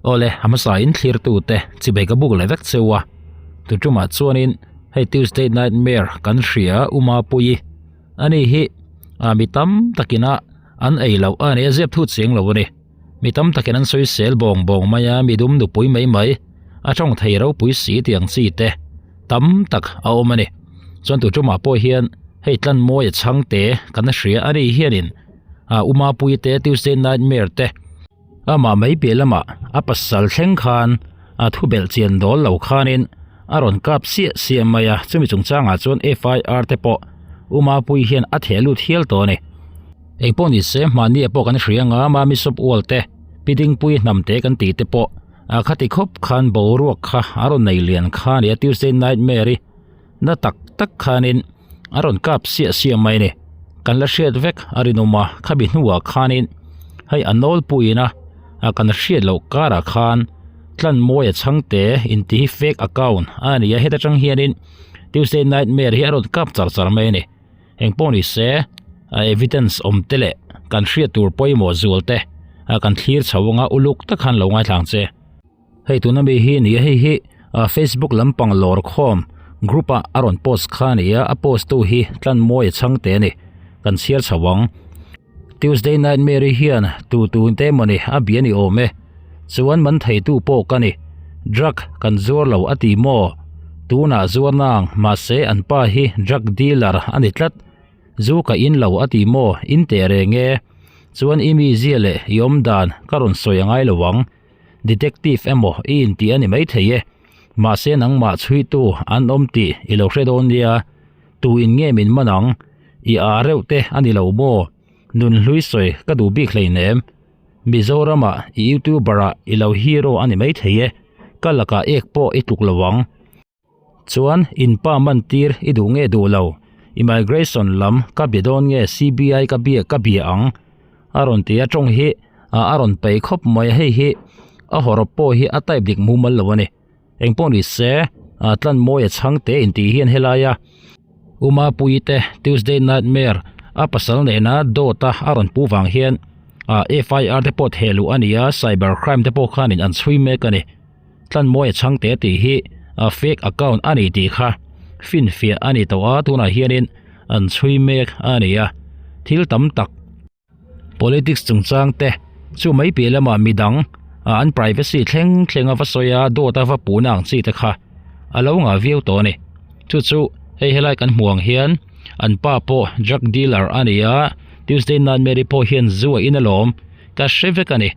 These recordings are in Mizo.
Awle, a hmasa in thlirtu te chibai ka buk leh vek cheu a, tuṭumah chuanin hei Tuesday Nightmare kan hria Uma Puii ani hi ah mi tam takina an ei loh a ni a zep thut chiang lo a ni. Mi tam takin an sawi sel bawng bawng mai a, mi dum nupui mai mai a tawng thei ropui si tih ang chi te tam tak a awm a ni. Chuan tuṭumah pawh hian hei tlan mawi a chhang te kan hria a ni hianin ah Uma Puii te Tuesday Nightmare te, Amah mai piah lamah a pasal thleng khan a thu belh chian dawl lo khanin a rawn kap siah siah mai a, chumi chungchangah chuan FIR te pawh U Mapuii hian a theh lut hial tawh a ni. Engpawh ni se hmahni ah pawh kan hria anga Mami Sawp Ual te, Pi Dingpui hnam te kan tih te pawh a khati khawp khan boruak kha a rawn nei lian kha a ni a, Tuesday Nightmare-i na tak tak khanin a rawn kap siah siah mai a ni. Kan la hriat vek a rinawm a, khami hnuah khanin hei a nawlpuiin a a kan hriat loh karah khan tlan mawi a chhangte inti hi fake account a ni a, heta tang hianin Tuesday Nightmare hi a rawn kap char char mai a ni. Engpawh ni se a evidence awm te leh kan hriat tur pawimawh zual te a kan thlir chho anga uluk tak khan lo ngaithla ang che. Hei tuna mi hi nia hei hi ah facebook lampang lawr khawm group ah a rawn post kha a ni a a post tu hi tlan mawi a chhang te a ni kan chhiar chho ang Tuesday nightmare hian tu tu te mawni a bia ni awm e chuan man thei tu pawh ka ni drug kan zuar lo a ti maw tunah zuar nang mahse an pa hi drug dealer a ni tlat zu ka in lo a ti maw in teh reng e chuan i mizia leh i awm dan ka rawn sawi a ngai lo ang. Detective emaw i intih a ni maithei e, mahse nangmah chhuitu an awm tih i lo hre dawn nia, tu in nge min man ang? I â reuh te a ni lo maw? Nunhlui sawi ka duh bik hleinem. Mizoramah i youtuber ah i lo hero a ni maithei e, ka lakah ek pawh i tluk lo ang. Chuan in pa man tir i duh nge duh lo? Immigration lam ka bia dawn nge CBI ka bia ka bia ang? A rawn ti a tawng hi a a rawn peih khawp mai a hei hi a hawrawp pawh hi a type dik mumal lo a ni. Engpawh ni se a tlan mawi a chhang te intih hian helaia Uma Puii te Tuesday Nightmare a pasal nena dawt a a rawn pu vang hian a FIR te pawh theh luh a ni a cyber crime te pawh khanin an chhui mek a ni. Tlanmawi a chhang te tih hi a fake account a ni tih kha finfiah a ni tawh a, tunah hianin an chhui mek a ni a, thil tam tak politics chungchang te chu mai piah lamah midang an privacy thleng thleng a va sawi a, dawt a va puhna ang chi te kha a lo ngah viau tawh a ni. Chu chu hei helai kan hmuh ang hian an pa pawh drug dealer a ni a, Tuesday Nightmare-i pawh hian zu a in alawm ka hre vek a ni.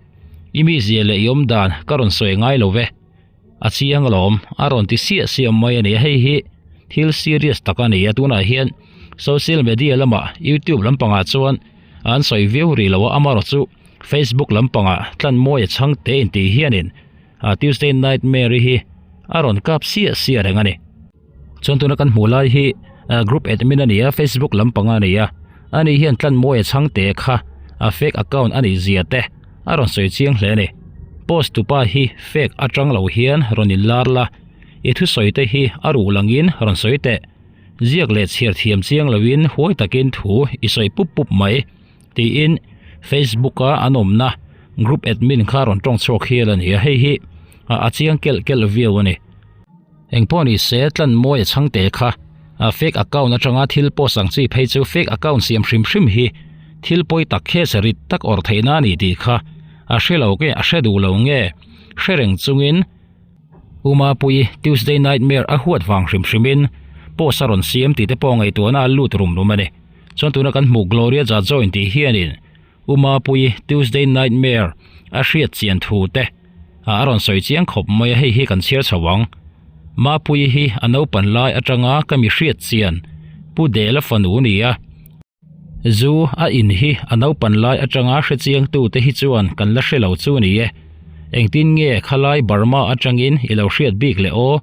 I mizia leh i awm dan ka rawn sawi ngai lo ve. A chiang alawm, a rawn ti siah siah mai a ni. Hei hi thil serious tak a ni a, tunah hian social media lamah youtube lampangah chuan an sawi viau rih lo a, amaherawh chu facebook lampangah tlan mawi a chhang te intih hianin Tuesday Nightmare-i hi a rawn kap siah siah reng a ni. Chuan tuna kan hmuh lai hi group admin a ni a, facebook lampang a ni a, ani hian tlan mawi a chhang te kha a fake account a nih zia te a rawn sawi chiang hle a ni. Post tupa hi fake atang lo hian rawn in lar la, i thusawi te hi a ruh langin rawn sawi teh. Ziak leh chhiar thiam chiang loin huai takin thu i sawi pup pup mai tiin facebook a an awmna group admin kha rawn tawng chhuak hial a ni a, hei hi a chiang kelh kelh viau a ni. Engpawh ni se tlan mawi a chhang te kha a fake account atanga thil post ang chi phei chu fake account siam hrim hrim hi thil pawi tak khe se rit tak awrh theihna a ni tih kha a hre lo nge a hre duh lo nge hre reng chungin Umapui Tuesday Nightmare a huat vang hrim hrimin post a rawn siam tih te pawh ngaihtuahna a lut rum rum a ni. Chuan tuna kan hmuh Gloria Jajo intih hianin Umapui Tuesday Nightmare a hriat chian thu te a rawn sawi chiang khawp mai a, hei hi kan chhiar chho ang. Mapuii hi a naupan lai atanga ka mi hriat chian Pu Dela fanu ni a, zu a in hi a naupan lai atanga hre chiang tu te hi chuan kan la hre lo chu ni e. Engtin nge khalai Burma atangin i lo hriat bik le aw?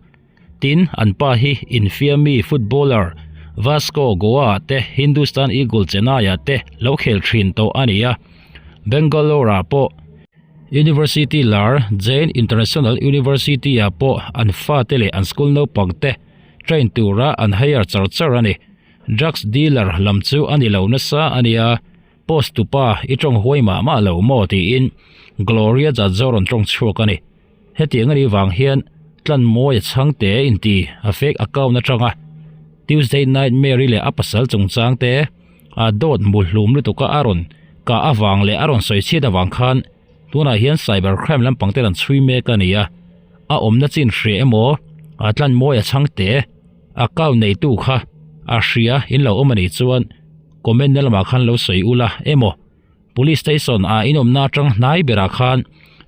Tin, an pa hi infiammi footballer Vasco Goa te Hindustan Eagle Chennai-ah te lo khel thin tawh a ni a. Bangalore-ah pawh University lar Jain International University-ah pawh an fate leh an school naupang te train tura an hire char char a ni. Drugs dealer lam chu a ni lo nasa a nia. Post tupa i tawng huai mah mah lo maw tiin Gloria Jadjo rawn tawng chhuak a ni. Hetiang anih vang hian Tlanmawi a chhangte inti a fake account atanga Tuesday Nightmare-i leh a pasal chungchang te a dawt mu hlum lutuk a a rawn kah avang leh a rawn sawi chhiat avang khan tunah hian cyber crime lampang te an chhui mek a ni a, a awmna chin hria emaw a Tlanmawi a chhangte account neitu kha a hria in lo awm anih chuan comment na lamah khan lo sawi ula emaw. Police station ah in awmna atang hnai berah khan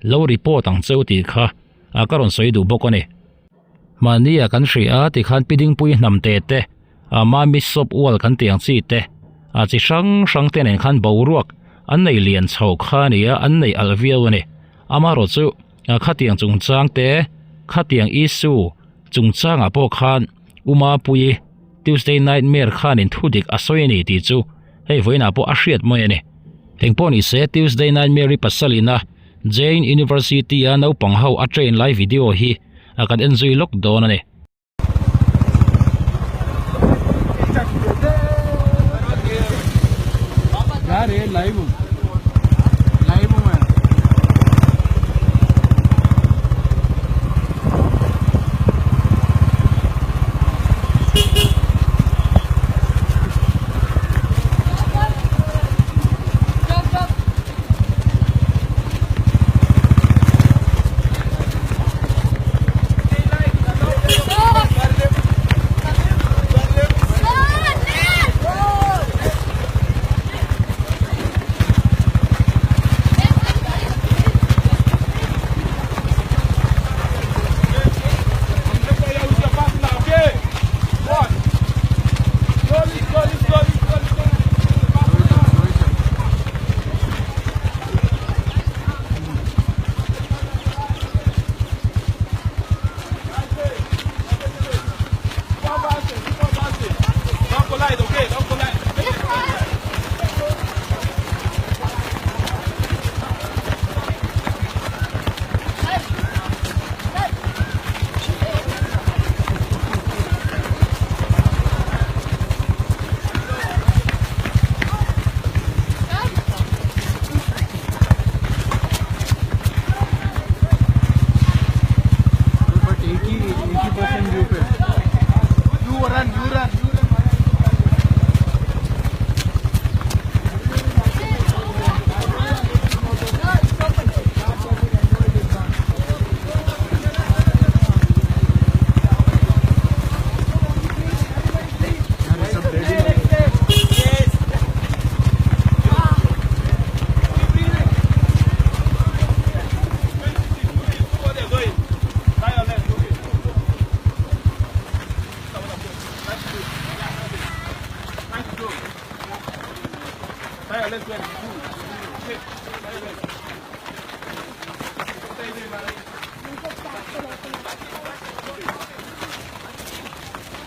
lo report ang cheu tih kha a ka rawn sawi duh bawk a ni. Mahni ah kan hria a tikhan pi dingpui hnam te te a mami soap wall kan tih ang chi te a chi hrang hrang te nen khan boruak an nei lian chho kha a ni a an nei alh viau a ni. Amaherawh chu khatiang chungchang te khatiang issue chungchangah pawh khan U Mapuii Tuesday Nightmare khanin thu dik a sawi a ni tih chu hei vawiinah pawh a hriat mai a ni. Engpawh ni se Tuesday Nightmare-i pasalina Jain University-a naupang ho a train lai video hi a kan en zui lawk dawn a ni.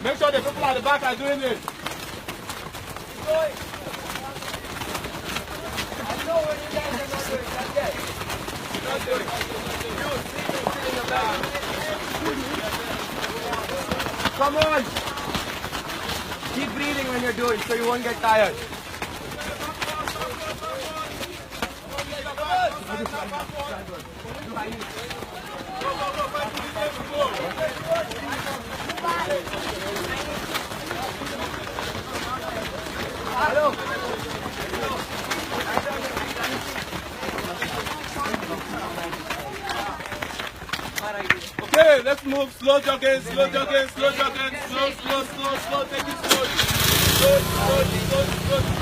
Make sure the people at the back are doing it. Come on! Keep breathing when you're doing so you won't get tired. Okay, let's move. Slow jogging, slow jogging, slow jogging, slow, slow, slow, slow. Take it slowly. Slow, slowly, slowly, slowly.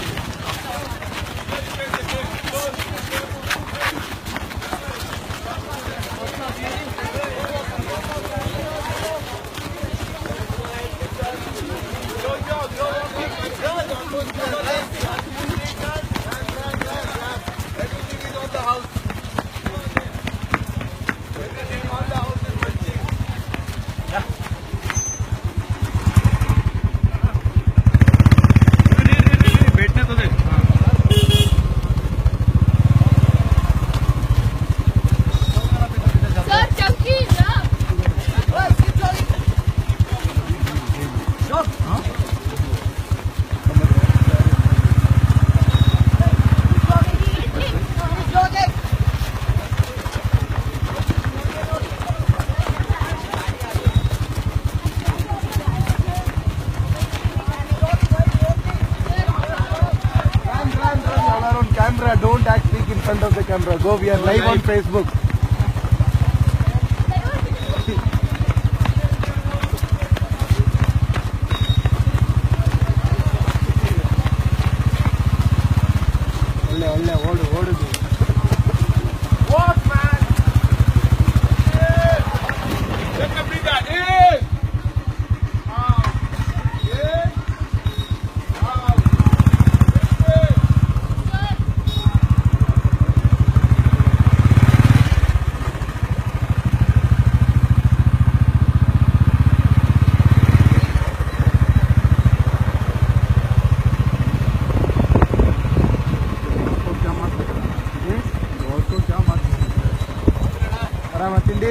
camera. Go, we are live on Facebook. ಒಳ್ಳೆ ಒಳ್ಳೆ ಓಡು ಓಡುದು. Walk, man. Take a breather. In. Out. In. Out. This way. क्या मत क्या मत ಆರಾಮ ತಿಂಡಿ.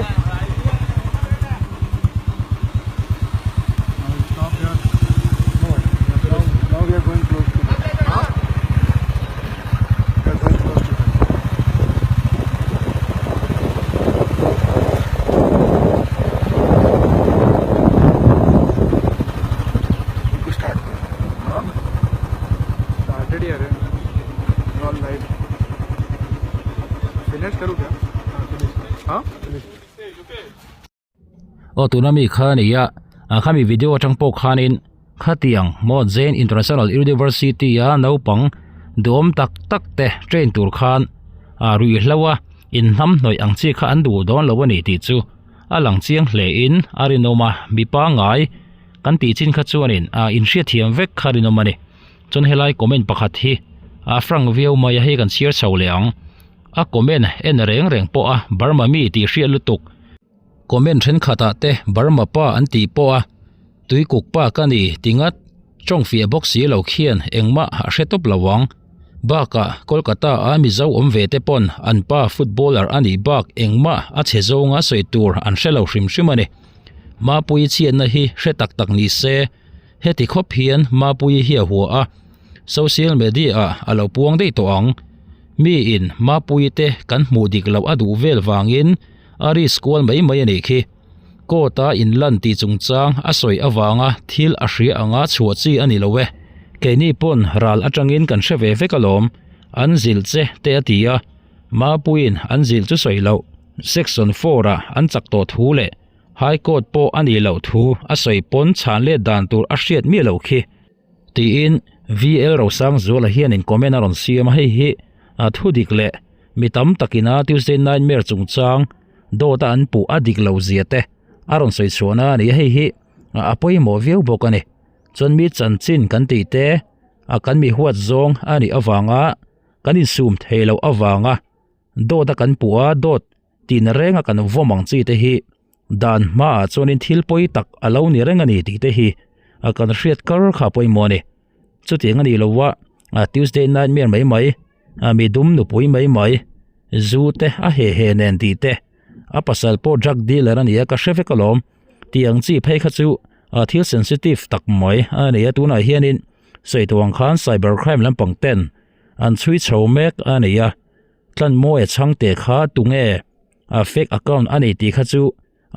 Stop here. No, now, now we are going close to them. We are going close to them. Start. Started ही अरे all live. Finish करूँ क्या? हाँ, finish. हाँ finish. Stage, okay. Aw tuna mi kha a ni a, a khami video atang pawh khanin khatiang maw Jain International University a naupang duhawm tak tak te train tur khan a ruihhlo a inhnam hnawih ang chi kha an duh dawn lo a ni tih chu a lang chiang hle in a rinawm a, mi pangai kan tih chin kha chuanin a inhriat thiam vek kha a rinawm a ni. Chuan helai comment pakhat hi a frank viau mai a hei kan chhiar chho leh ang a comment en reng reng pawh a Burma mi tih hriat lutuk. Comment thenkhatah te Burma pa an tih pawh a tuikuk pa ka ni ti ngat tawng fiah bawk si lo khian engmah a hre tawp lo ang. Bakah Kolkata a Mizo awm ve te pawn an pa footballer a nih bak engmah a chhe zawnga sawi tur an hre lo hrim hrim a ni. Mapuii chhiatna hi hre tak tak ni se heti khawp hian Mapuii hi a hua a, social media ah a lo puang daih tawh ang. Miin Mapuii te kan hmuh dik loh a duh vel vangin a risk kual mai mai a nih khi. Court a inlan tih chungchang a sawi avanga thil a hria anga chhuah chi a ni lo e. Keini pawn ral atangin kan hre ve vek alawm, an zilh che te a ti a. Mapuiin an zilh chu sawi loh, Section 4 ah an chak tawh thu leh High Court pawh a nih loh thu a sawi pawn chhan let dan tur a hriat miah loh khi. Tiin VL Rosangzuala hianin comment a rawn siam a, hei hi a thu dik leh mi tam takina Tuesday Nightmare chungchang dawta an puh a dik lo zia te a rawn sawi chhuahna a ni a, hei hi a pawimawh viau bawk a ni. Chuan mi chanchin kan tih te a kan mi huat zawng a nih avanga kan insum thei loh avanga dawt a kan puh a, dawt tihna renga kan vawm ang chi te hi dan hmaah chuanin thil pawi tak a lo ni reng a ni tih te hi a kan hriat kar kha pawimawh a ni. Chutiang a nih loh a, a Tuesday nightmare mai mai, a mi dum nupui mai mai, zu te a he he nen tih te, a pasal pawh drug dealer a ni a ka hre vek alawm tih ang chi phei kha chu a thil sensitive tak mai a ni a tunah hianin sawi tawh ang khan cyber crime lampang ten an chhui chho mek a ni a. Tlanmawia chhangte kha tunge a fake account a ni tih kha chu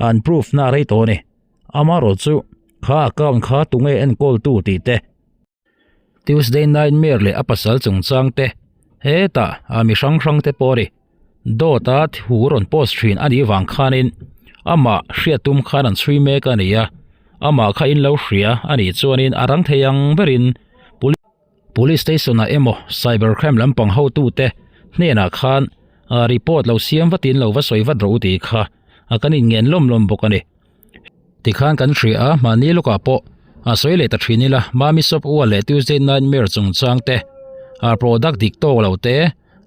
an proof na rei tawh a ni. Amarawh chu kha account kha tunge enkawl tu tih te. Tuesday Nightmare leh a pasal chungchang te hetah a mi hrang hrang te pawh a ni. Dawt a thu rawn post thin a nih vang khanin amah hriat tum khan an chhui mek a ni a, amah kha in lo hria a nih chuanin a rang thei ang berin police. Police station ah emaw cyber crime lampang hotute hnenah khan report lo siam vatin lo va sawi vat rawh u tih kha kan inngen lawm lawm bawk a ni. Tikhan kan hria a, mahni lawkah pawh a sawi leh ta thin ila, Mami Shop Ual leh Tuesday Nightmare chungchang te, a product dik tawk lo te,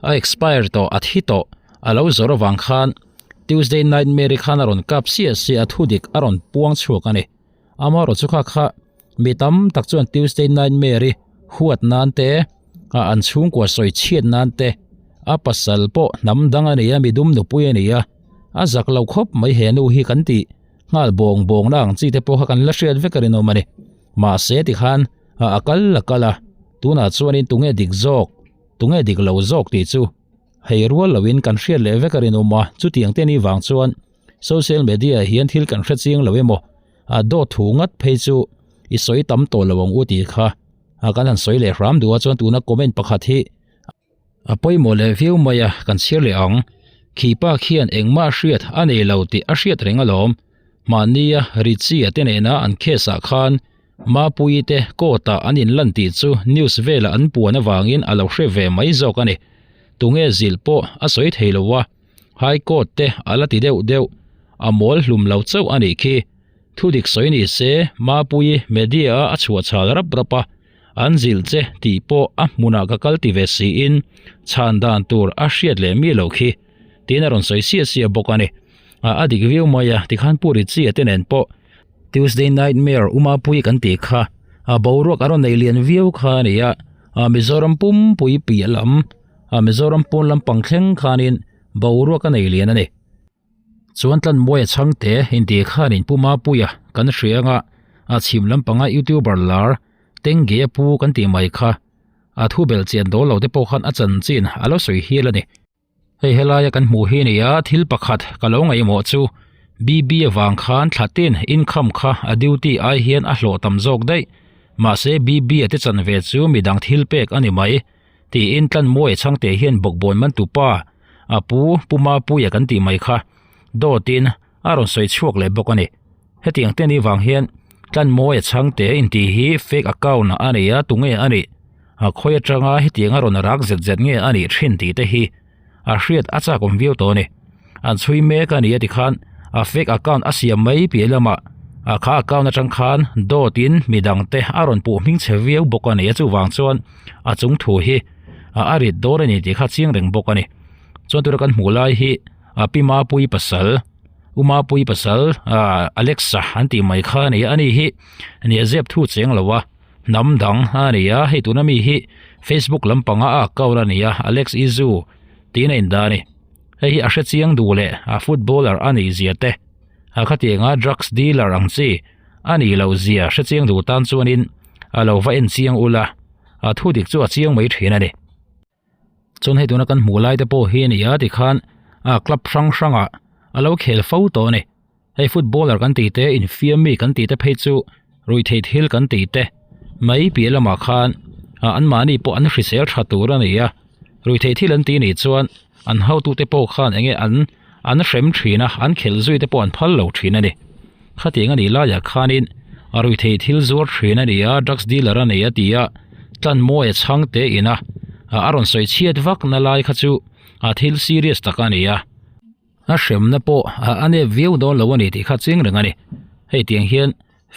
a expire tawh, a thi tawh a lo zawrh avang khan Tuesday Nightmare-i khan a rawn kap siah siah a, thudik a rawn puang chhuak a ni. Amaherawh chu kha kha mi tam tak chuan Tuesday Nightmare-i huat nan te ah an chhungkua sawi chhiat nan te a pasal pawh hnam dang a ni a midum nupui a ni a a zak lo khawp mai he nu hi kan tih nghal bawng bawng na ang chi te pawh kha kan la hriat vek a rinawm a ni mahse tikhan a kal a kal a tunah chuanin tunge dik zawk tunge dik lo zawk tih chu hei rual loin kan hriat leh vek a rinawm a chutiang te ni vang chuan. Social media ah hian thil kan hre chiang lo emaw a dawt thu ngat phei chu i sawi tam tawh lo ang u tih kha a kan han sawi leh hram duh a chuan tuna comment pakhat hi. A pawimawh leh viau mai a, kan chhiar leh ang. Khi pa khian engmah hriat a nei lo tih a hriat reng alawm. Mahnia Richie-a te nena an case ah khan Mapuii te court ah an inlan tih chu news velah an puan avangin a lo hre ve mai zawk a ni. Tunge zilh pawh a sawi thei lo a, High Court te a la ti deuh deuh, a mawl hlum lo chauh a nih khi. Thudik sawi ni se Mapuii media a a chhuah chhal rap rap a, An zilh che tih pawh a hmunah ka kal ti ve siin chhan dan tur a hriat leh mi loh khi tiin a rawn sawi siah siah bawk a ni. A a dik viau mai a, tikhan Pu Richie te nen pawh Tuesday Nightmare Umapui kan tih kha a boruak a rawn nei lian viau kha a ni a, a Mizoram pumpui piah lam a Mizoram pawn lampang thleng khanin boruak a nei lian a ni. Chuan Tlanmuaia chhangte intih khanin Pu Mapuia kan hria anga a chhim lampanga youtuber lar Tengge a pu kan tih mai kha a thu belh chian dawl lo te pawh khan a chanchin a lo sawi hial a ni. Hei helaia kan hmuh hi a ni a, thil pakhat ka lo ngaihmawh chu BB avang khan thlatin income kha a duty ai hian a hlawh tam zawk daih. Mahse BB a te chanve chu midang thil pek a ni mai. Tiin Tlanmuaia chhangte hian bawkbawn man tupa a pu Pu Mapuia kan tih mai kha dawtin a rawn sawi chhuak leh bawk a ni. Hetiang te ni vang hian Tlanmuaia chhangte intih hi fake account a nei a tunge a nih? A khawi atanga hetiang a rawn rak zet zet nge a nih thin tih te hi a hriat a chak awm viau tawh a ni. An chhui mek a ni a tikhan a fake account a siam mai piah lamah a kha account atang khan dawt in midang te a rawn puh hming chhe viau bawk a ni a chuvang chuan a chung thu hi a a rit dawn a ni tih kha chiang reng bawk a ni. Chuan tura kan hmuh lai hi a pi Mapuii pasal U Mapuii pasal ah Alexa an tih mai kha a ni a ani hi nia zep thu cheng lo a. Hnam dang a ni a, hei tuna mi hi Facebook lampanga a account a ni a, Alex Izu tiin a indah a ni. Hei hi a hre chiang duh leh a footballer a nih zia te, a khatianga drugs dealer ang chi a nih loh zia hre chiang duh tan chuanin a lo va en chiang ula, a thu dik chu a chiang mai thin a ni. Chuan hei tuna kan hmuh lai te pawh hi a ni a tikhan a club hrang hrangah a lo khel fo tawh a ni. Hei footballer kan tih te infiam mi kan tih te phei chu ruihtheih thil kan tih te mai piah lamah khan ah anmahni pawh an hrisel tha tur a ni a ruihtheih thil an tih nih chuan an hotute pawh khan eng nge an an hrem thin a an khelh zui te pawh an phal lo thin a ni khatiang a nih laiah khanin a ruihtheih thil zuar thin a ni a drugs dealer a ni a ti a Tlanmuai a chhang te ina a rawn sawi chhiat vak na lai kha chu a thil serious tak a ni a. A hremna pawh a a nep viau dawn lo a ni tih kha ching reng a ni. Hei tiang hian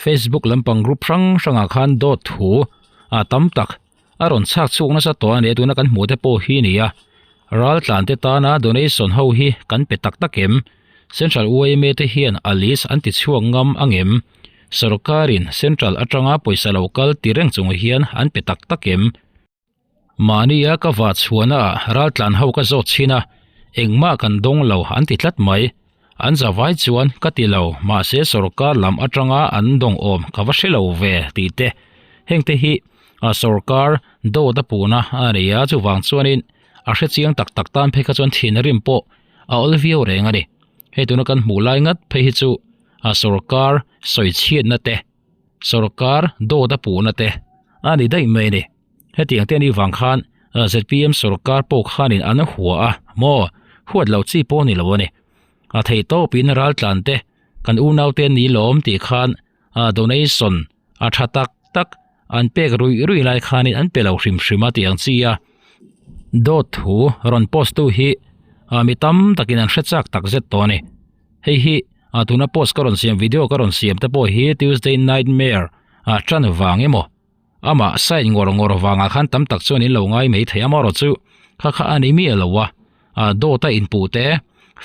Facebook lampang group hrang hrangah khan dawt thu a tam tak a rawn chhak chhuak nasa tawh a ni a tuna kan hmuh te pawh hi a ni a. Raltlan te tana donation ho hi kan pe tak tak em? Central yma te hian a list an ti chhuak ngam angem? Sorkarin Central atanga pawisa lo kal ti reng chung hian an pe tak tak em? Mahnia ka vah chhuahna ah raltlan ho ka zawt chhin a, engmah kan dawng lo an ti tlat mai. An za vai chuan ka ti lo, mahse sorkar lam atanga an dawng awm ka va hre lo ve tih te. Heng te hi a sorkar dawt a puhna a ni a, chuvang chuanin a hre chiang tak tak tan phei kha chuan thinrim pawh a awl viau reng a ni. Hei tuna kan hmuh lai ngat phei hi chu a sorkar sawichhiatna te, Sorkar dawt a puhna te a ni daih mai a ni. Hetiang te anih vang khan zpm sorkar pawh khanin an hua a maw? Huat loh chi pawh a ni lo a ni. A theih tawpin raltlan te kan unaute an ni lawm tih khan donation a tha tak tak an pek ruih ruih lai khanin an pe lo hrim hrim a tih ang chi a. Dawt thu rawn post tu hi mi tam takin an hre chak tak zet tawh a ni. Hei hi a tuna post ka rawn siam video ka rawn siam te pawh hi Tuesday Nightmare a tan vang emaw amah side ngawr ngawr vangah khan tam tak chuan in lo ngai mai thei amaherawh chu kha kha a ni miah lo a a dawt a inpuh te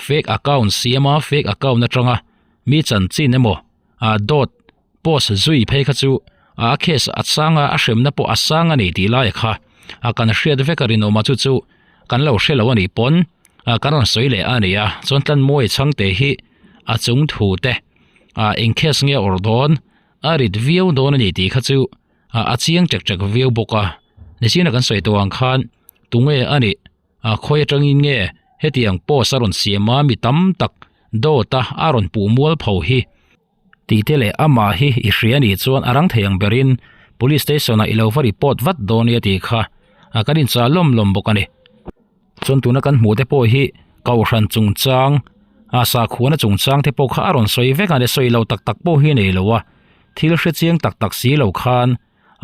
fake account siam a fake account atanga mi chanchin emaw a dawt post zui phei kha chu a case a chang a a hremna pawh a sang a ni tih lai kha a kan hriat vek a rinawm a chu chu kan lo hre lo a nih pawn ah kan rawn sawi leh a ni a chuan Tlanmuai chhangte hi a chung thu te ah eng case nge awrh dawn a rit viau dawn a ni tih kha chu ah a chiang ṭek ṭek viau bawk a nichina kan sawi tawh ang khan tunge a nih ah khawi atangin nge hetiang post a rawn siam a mi tam tak dawt a a rawn puh mual pho hi. Tih te leh amah hi i hria anih chuan a rang thei ang berin Police Station ah i lo va report vat dawn nia tih kha a kan inchah lawm lawm bawk a ni. Chuan tuna kan hmuh te pawh hi kohhran chungchang a sakhuana chungchang te pawh kha a rawn sawi vek a ni sawi lo tak tak pawh hi a nei lo a thil hre chiang tak tak si lo khan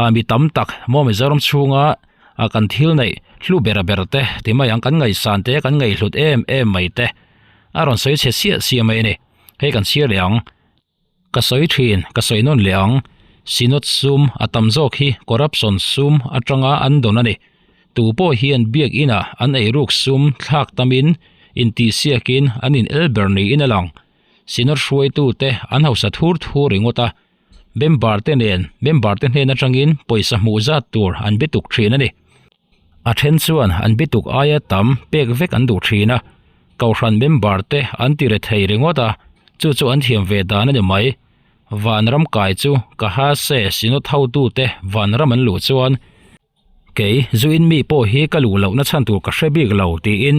ah mi tam tak maw Mizoram chhunga ah kan thil neih hlu ber ber te ti mai ang kan ngaihsan te kan ngaihhlut em em mai te a rawn sawi chhe siah siah mai a ni hei kan chhiar leh ang. Ka sawi thin, ka sawi nawn leh ang. Synod sum a tam zawk hi corruption sum atanga an dawn a ni. Tu pawh hian biak inah an eiruk sum thlak tamin intihsiakin an in el ber niin a lang. Synod hruaitute an hausa thur thur ringawt a, member te nen member te hnen atangin pawisa hmuh zat tur an bituk thin a ni. A then chuan an bituk aia tam pek vek an duh thin a, Kohhran member te an ti re thei ringawt a, chu chu an thiam ve dan a ni mai. Vanram kai chu ka ha se Synod hotute vanram an luh chuan kei zuin mi pawh hi ka luh lohna chhan tur ka hre bik lo tiin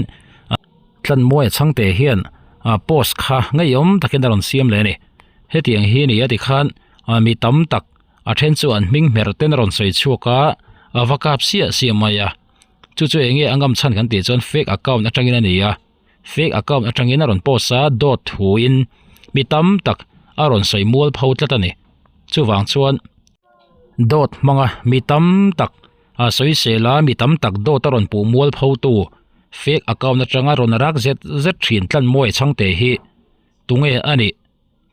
Tlanmuaia chhangte hian post kha ngeiawm takin a rawn siam leh a ni. Hetiang hi a ni a tikhan mi tam tak A then chu an hming hmer ten a rawn sawi chhuak a, a va kap siah siah mai a. Chu chu eng nge a ngam chhan kan tih chuan fake account atangin a ni a, fake account atangin a rawn post a, dawt thuin mi tam tak a rawn sawi mual pho tlat a ni. Chuvang chuan dawt hmanga mi tam tak a sawi sel a, mi tam tak dawt a rawn puh mual pho tu fake account atanga rawn rak zet zet thin tlan mawi chhangte hi tunge a nih?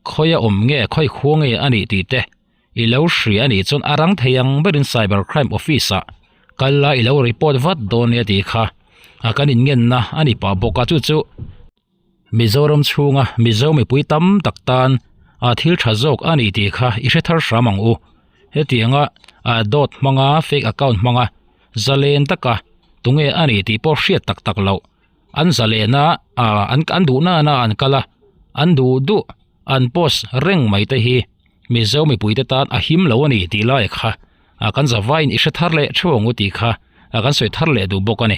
Khawi a awm nge, khawi khua nge a nih tih te i lo hria a nih chuan a rang thei ang berin Cyber Crime Office ah kal la i lo report vat dawn nia tih kha a kan inngenna a ni pah bawk a, chu chu Mizoram chhunga Mizo mipui tam tak tan a thil tha zawk a ni tih kha i hre thar hram ang u. Hetianga a dawt hmanga fake account hmanga zalen taka tunge a nih tih pawh hriat tak tak loh. An zalena ah an an duh nana an kal a, an duh duh an post reng mai te hi Mizo mipuite tan a him lo a ni tih lai kha ah kan zavaiin i hre thar leh theuh ang u tih kha ah kan sawi thar leh duh bawk a ni.